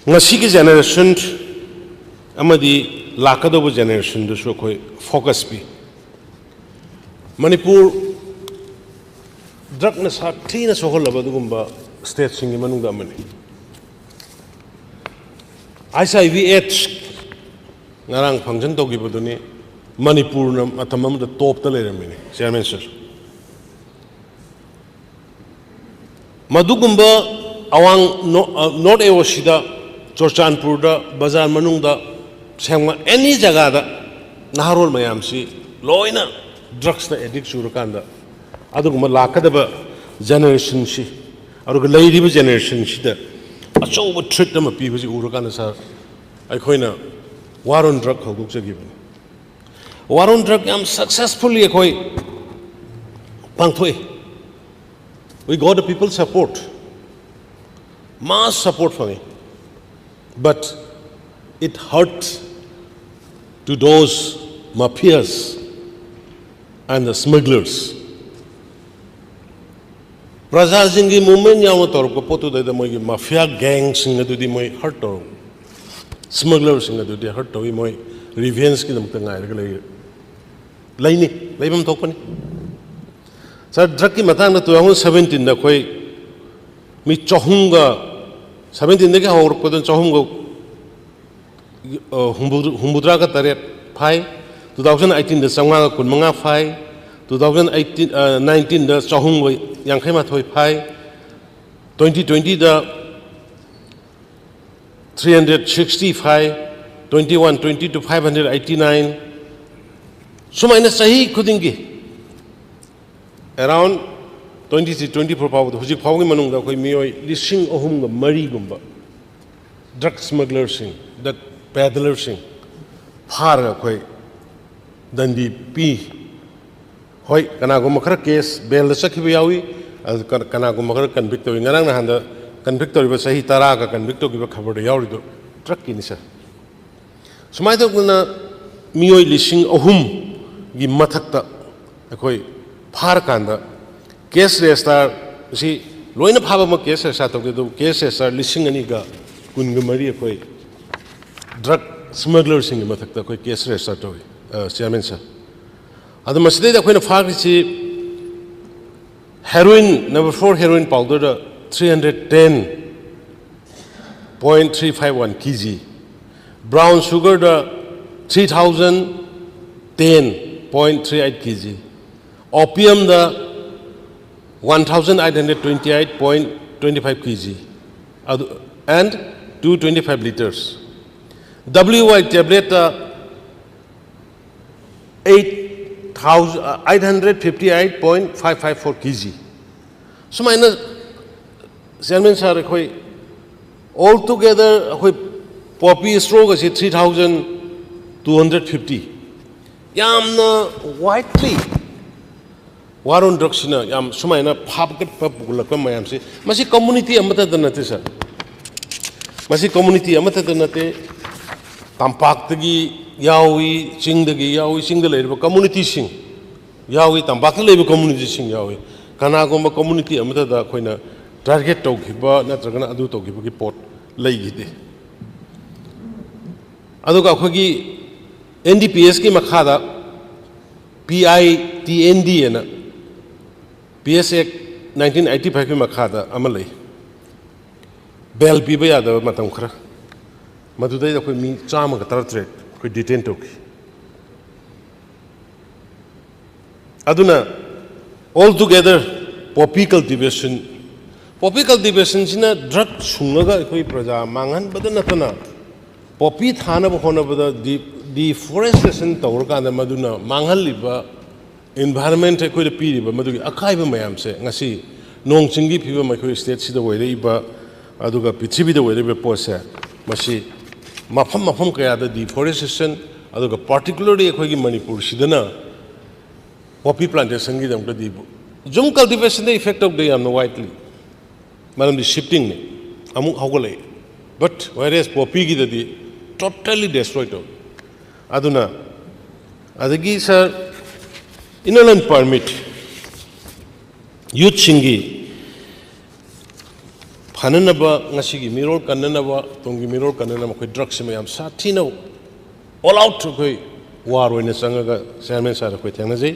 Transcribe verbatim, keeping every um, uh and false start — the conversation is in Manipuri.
ꯉꯁꯤꯒꯤ ꯖꯦꯅꯦꯔꯦꯁꯟ ꯑꯃꯗꯤ ꯂꯥꯛꯀꯗꯧꯕ ꯖꯦꯅꯦꯔꯦꯁꯟꯗꯁꯨ ꯑꯩꯈꯣꯏ ꯐꯣꯀꯁ ꯄꯤ꯫ ꯃꯅꯤꯄꯨꯔ ꯗ꯭ꯔꯒꯅ ꯁꯥꯊꯤꯅ ꯁꯣꯛꯍꯜꯂꯕ ꯑꯗꯨꯒꯨꯝꯕ ꯁ꯭ꯇꯦꯠꯁꯤꯡꯒꯤ ꯃꯅꯨꯡꯗ ꯑꯃꯅꯤ꯫ ꯑꯩꯆ ꯑꯥꯏ ꯚꯤ ꯑꯦꯗꯁ ꯉꯔꯥꯡ ꯐꯪꯁꯟ ꯇꯧꯈꯤꯕꯗꯨꯅꯤ ꯃꯅꯤꯄꯨꯔꯅ ꯃꯇꯝ ꯑꯃꯗ ꯇꯣꯞꯇ ꯂꯩꯔꯝꯃꯤꯅꯤ, ꯆꯤꯌꯥꯔꯃꯦꯟ ꯁꯔ꯫ ꯃꯗꯨꯒꯨꯝꯕ ꯑꯋꯥꯡ ꯅꯣ-, ꯑ, ꯅꯣꯔꯠ ꯑꯦ ꯑꯣ ꯁꯤꯗ, ꯆꯨꯔꯆꯥꯟꯄꯨꯔꯗ, ꯕꯖꯥꯔ ꯃꯅꯨꯡꯗ, ꯁꯦꯡꯃ ꯑꯦꯅꯤ ꯖꯒꯥꯗ ꯅꯍꯥꯔꯣꯜ ꯃꯌꯥꯝꯁꯤ ꯂꯣꯏꯅ ꯗ꯭ꯔꯒꯁꯇ ꯑꯦꯗꯤꯛ ꯆꯨꯔꯀꯥꯟꯗ, ꯑꯗꯨꯒꯨꯝꯕ ꯂꯥꯛꯀꯗꯕ ꯖꯦꯅꯦꯔꯦꯁꯟꯁꯤ, ꯑꯗꯨꯒ ꯂꯩꯔꯤꯕ ꯖꯦꯅꯦꯔꯦꯁꯟꯁꯤꯗ ꯑꯆꯧꯕ ꯊ꯭ꯔꯦꯠ ꯑꯃ ꯄꯤꯕꯁꯤ ꯎꯔꯀꯥꯟꯗ, ꯁꯥꯔ, ꯑꯩꯈꯣꯏꯅ ꯋꯥꯔ ꯑꯣꯟ ꯗ꯭ꯔꯒ ꯍꯧꯗꯣꯛꯆꯈꯤꯕꯅꯤ꯫ ꯋꯥꯔ ꯑꯣꯟ ꯗ꯭ꯔꯒ ꯌꯥꯝ ꯁꯛꯁꯦꯁꯐꯨꯜꯂꯤ ꯑꯩꯈꯣꯏ ꯄꯥꯡꯊꯣꯛꯏ꯫ We got the people support, mass support ꯐꯪꯉꯤ, but it hurts to those mafias and the smugglers. ꯄ꯭ꯔꯖꯥꯁꯤꯡꯒꯤ ꯃꯨꯞꯃꯦꯟ ꯌꯥꯎꯅ ꯇꯧꯔꯛꯄ ꯄꯣꯠꯇꯨꯗꯩꯗ ꯃꯣꯏꯒꯤ ꯃꯥꯐꯤꯌꯥ ꯒꯦꯡꯁꯤꯡ ꯑꯗꯨꯗꯤ ꯃꯣꯏ ꯍꯔꯠ ꯇꯧꯔꯛ, ꯁ꯭ꯃꯒꯂꯔꯁꯤꯡ ꯑꯗꯨꯗꯤ ꯍꯔꯠ ꯇꯧꯏ, ꯃꯣꯏ ꯔꯤꯚꯦꯟꯁꯀꯤꯗꯃꯛꯇ ꯉꯥꯏꯔꯒ ꯂꯩ, ꯂꯩꯅꯤ, ꯂꯩꯐꯝ ꯊꯣꯛꯄꯅꯤ꯫ ꯁꯥꯔ, ꯗ꯭ꯔꯒꯀꯤ ꯃꯇꯥꯡꯗ ꯇꯨ ꯊꯥꯎꯖꯟ ꯁꯕꯦꯟꯇꯤꯟꯗ ꯑꯩꯈꯣꯏ ꯃꯤ ꯆꯍꯨꯝꯒ, ꯁꯕꯦꯟꯇꯤꯟꯗꯒꯤ ꯍꯧꯔꯛꯄꯗ ꯆꯍꯨꯝꯒ ꯍꯨꯝꯐꯨ-, ꯍꯨꯝꯐꯨꯇꯔꯥꯒ ꯇꯔꯦꯠ ꯐꯥꯏ, ꯇꯨ ꯊꯥꯎꯖꯟ ꯑꯩꯠꯇꯤꯟꯗ ꯆꯥꯝꯃꯉꯥꯒ ꯀꯨꯟꯃꯉꯥ ꯐꯥꯏ, ꯇꯨ ꯊꯥꯎꯖꯟ ꯑꯩꯠꯇꯤꯟ, ꯑ, ꯅꯥꯏꯟꯇꯤꯟꯗ ꯆꯍꯨꯝꯒ ꯌꯥꯡꯈꯩ ꯃꯥꯊꯣꯏ ꯐꯥꯏ, ꯇ꯭ꯋꯦꯟꯇꯤ ꯇ꯭ꯋꯦꯟꯇꯤꯗ ꯊ꯭ꯔꯤ ꯍꯟꯗ꯭ꯔꯦꯠ ꯁꯤꯛꯁꯇꯤ ꯐꯥꯏ, twenty one twenty two five hundred eighty nine, ꯁꯨꯃꯥꯏꯅ ꯆꯍꯤ ꯈꯨꯗꯤꯡꯒꯤ around twenty three twenty four ꯐꯥꯎꯕꯗ, ꯍꯧꯖꯤꯛ ꯐꯥꯎꯒꯤ ꯃꯅꯨꯡꯗ ꯑꯩꯈꯣꯏ ꯃꯤꯑꯣꯏ ꯂꯤꯁꯤꯡ ꯑꯍꯨꯝꯒ ꯃꯔꯤꯒꯨꯝꯕ ꯗ꯭ꯔꯒ ꯁ꯭ꯃꯒꯂꯔꯁꯤꯡ, ꯗ꯭ꯔꯒ ꯄꯦꯗꯂꯔꯁꯤꯡ ꯐꯥꯔꯒ ꯑꯩꯈꯣꯏ ꯗꯟꯗꯤ ꯄꯤ꯫ ꯍꯣꯏ, ꯀꯅꯥꯒꯨꯝꯕ ꯈꯔ ꯀꯦꯁ ꯕꯦꯜꯗ ꯆꯠꯈꯤꯕ ꯌꯥꯎꯏ, ꯑꯗꯨ ꯀ-, ꯀꯅꯥꯒꯨꯝꯕ ꯈꯔ ꯀꯟꯚꯤꯛ ꯇꯧꯏ꯫ ꯉꯔꯥꯡ ꯅꯍꯥꯟꯗ ꯀꯟꯚꯤꯛ ꯇꯧꯔꯤꯕ ꯆꯍꯤ ꯇꯔꯥꯒ ꯀꯟꯚꯤꯛ ꯇꯧꯈꯤꯕ ꯈꯕꯔꯗ ꯌꯥꯎꯔꯤꯗꯣ ꯗ꯭ꯔꯒꯀꯤꯅꯤ, ꯁꯥꯔ꯫ ꯁꯨꯃꯥꯏꯅ ꯇꯧꯗꯅ ꯃꯤꯑꯣꯏ ꯂꯤꯁꯤꯡ ꯑꯍꯨꯝꯒꯤ ꯃꯊꯛꯇ ꯑꯩꯈꯣꯏ ꯐꯥꯔꯀꯥꯟꯗ ꯀꯦꯁ ꯔꯦꯖꯤꯁꯇꯥꯔ ꯑꯁꯤ ꯂꯣꯏꯅ ꯐꯥꯕꯃꯛ ꯀꯦꯁ ꯔꯦꯖꯤꯁꯇꯥꯔ ꯇꯧꯗꯦ, ꯑꯗꯨꯕꯨ ꯀꯦꯁ ꯔꯦꯖꯤꯁꯇꯥꯔ ꯂꯤꯁꯤꯡ ꯑꯅꯤꯒ ꯀꯨꯟꯒ ꯃꯔꯤ ꯑꯩꯈꯣꯏ ꯗ꯭ꯔꯒ ꯁ꯭ꯃꯒꯂꯔꯁꯤꯡꯒꯤ ꯃꯊꯛꯇ ꯑꯩꯈꯣꯏ ꯀꯦꯁ ꯔꯦꯖꯤꯁꯇꯔ ꯇꯧꯏ, ꯆꯤꯌꯥꯔꯃꯦꯟ ꯁꯥꯔ꯫ ꯑꯗꯣ ꯃꯁꯤꯗꯩꯗ ꯑꯩꯈꯣꯏꯅ ꯐꯥꯈ꯭ꯔꯤꯁꯤ ꯍꯦꯔꯣꯏꯟ, number four heroin powderꯗ three hundred ten point three five one kg, brown sugarꯗ three thousand ten point three eight kg, opiumꯗ one thousand eight hundred twenty eight point twenty five kg, ꯑꯗꯨ and two twenty five litres, W Y tabletꯇ eight thousand eight hundred fifty eight point five five four kg꯫ ꯁꯨꯃꯥꯏꯅ ꯆꯤꯌꯥꯔꯃꯦꯟ ꯁꯥꯔ, ꯑꯩꯈꯣꯏ all together ꯑꯩꯈꯣꯏ poppy straw ꯑꯁꯤ three thousand two hundred fifty, ꯌꯥꯝꯅ widely war on drugsꯁꯤꯅ ꯌꯥꯝ ꯁꯨꯃꯥꯏꯅ ꯐꯥꯒꯠꯄ ꯄꯨꯈꯠꯂꯛꯄ ꯃꯌꯥꯝꯁꯤ, ꯃꯁꯤ community ꯑꯃꯠꯇꯗ ꯅꯠꯇꯦ ꯁꯥꯔ, ꯃꯁꯤ community ꯑꯃꯠꯇꯗ ꯅꯠꯇꯦ꯫ ꯇꯝꯄꯥꯛꯇꯒꯤ ꯌꯥꯎꯏ, ꯆꯤꯡꯗꯒꯤ ꯌꯥꯎꯏ, ꯆꯤꯡꯗ ꯂꯩꯔꯤꯕ communityꯁꯤꯡ ꯌꯥꯎꯏ, ꯇꯝꯄꯥꯛꯇ ꯂꯩꯕ communityꯁꯤꯡ ꯌꯥꯎꯏ꯫ ꯀꯅꯥꯒꯨꯝꯕ community ꯑꯃꯠꯇꯗ ꯑꯩꯈꯣꯏꯅ target ꯇꯧꯈꯤꯕ ꯅꯠꯇ꯭ꯔꯒꯅ ꯑꯗꯨ ꯇꯧꯈꯤꯕꯒꯤ ꯄꯣꯠ ꯂꯩꯈꯤꯗꯦ꯫ ꯑꯗꯨꯒ ꯑꯩꯈꯣꯏꯒꯤ N D P Sꯀꯤ ꯃꯈꯥꯗ P I T N D ꯑꯅ P S Act nineteen eighty fiveꯀꯤ ꯃꯈꯥꯗ ꯑꯃ ꯂꯩ, bail ꯄꯤꯕ ꯌꯥꯗꯕ ꯃꯇꯝ ꯈꯔ, ꯃꯗꯨꯗꯩꯗ ꯑꯩꯈꯣꯏ ꯃꯤ ꯆꯥꯝꯃꯒ ꯇꯔꯥꯇꯔꯦꯠ ꯑꯩꯈꯣꯏ detain ꯇꯧꯈꯤ꯫ ꯑꯗꯨꯅ all together poppy cultivation, poppy cultivationꯁꯤꯅ drug ꯁꯨꯡꯉꯒ ꯑꯩꯈꯣꯏ ꯄ꯭ꯔꯖꯥ ꯃꯥꯡꯍꯟꯕꯗ ꯅꯠꯇꯅ, poppy ꯊꯥꯅꯕ ꯍꯣꯠꯅꯕꯗ de- deforestation ꯇꯧꯔꯀꯥꯟꯗ ꯃꯗꯨꯅ ꯃꯥꯡꯍꯜꯂꯤꯕ environment ꯑꯩꯈꯣꯏꯗ ꯄꯤꯔꯤꯕ ꯃꯗꯨꯒꯤ ꯑꯀꯥꯏꯕ ꯃꯌꯥꯝꯁꯦ, ꯉꯁꯤ ꯅꯣꯡ ꯆꯤꯡꯒꯤ ꯐꯤꯕꯝ ꯑꯩꯈꯣꯏ stateꯁꯤꯗ ꯑꯣꯏꯔꯛꯏꯕ, ꯑꯗꯨꯒ ꯄ꯭ꯔꯤꯊꯤꯕꯤꯗ ꯑꯣꯏꯔꯛꯏꯕ ꯄꯣꯠꯁꯦ, ꯃꯁꯤ ꯃꯐꯝ ꯃꯐꯝ ꯀꯌꯥꯗ deforestation, ꯑꯗꯨꯒ particularly ꯑꯩꯈꯣꯏꯒꯤ ꯃꯅꯤꯄꯨꯔꯁꯤꯗꯅ poppy plantationꯒꯤꯗꯃꯛꯇꯗꯤ ꯖꯨꯝ cultivationꯗ effect ꯇꯧꯗꯦ ꯌꯥꯝꯅ widely, ꯃꯔꯝꯗꯤ shiftingꯅꯤ, ꯑꯃꯨꯛ ꯍꯧꯒꯠꯂꯛꯏ꯫ But whereas poppyꯒꯤꯗꯗꯤ totally destroy ꯇꯧꯏ꯫ ꯑꯗꯨꯅ ꯑꯗꯒꯤ ꯁꯥꯔ, inner line permit, youthꯁꯤꯡꯒꯤ ꯀꯟꯅꯅꯕ, ꯉꯁꯤꯒꯤ ꯃꯤꯔꯣꯜ ꯀꯟꯅꯅꯕ, ꯇꯨꯡꯒꯤ ꯃꯤꯔꯣꯜ ꯀꯟꯅꯅꯕ ꯑꯩꯈꯣꯏ ꯗ꯭ꯔꯒꯁꯤꯃ ꯌꯥꯝ ꯁꯥꯊꯤꯅ ꯑꯣꯜ ꯑꯥꯎꯠ ꯑꯩꯈꯣꯏ ꯋꯥꯔ ꯑꯣꯏꯅ ꯆꯪꯉꯒ ꯆꯤꯌꯥꯔꯃꯦꯟ ꯁꯥꯔ ꯑꯩꯈꯣꯏ ꯊꯦꯡꯅꯖꯩ꯫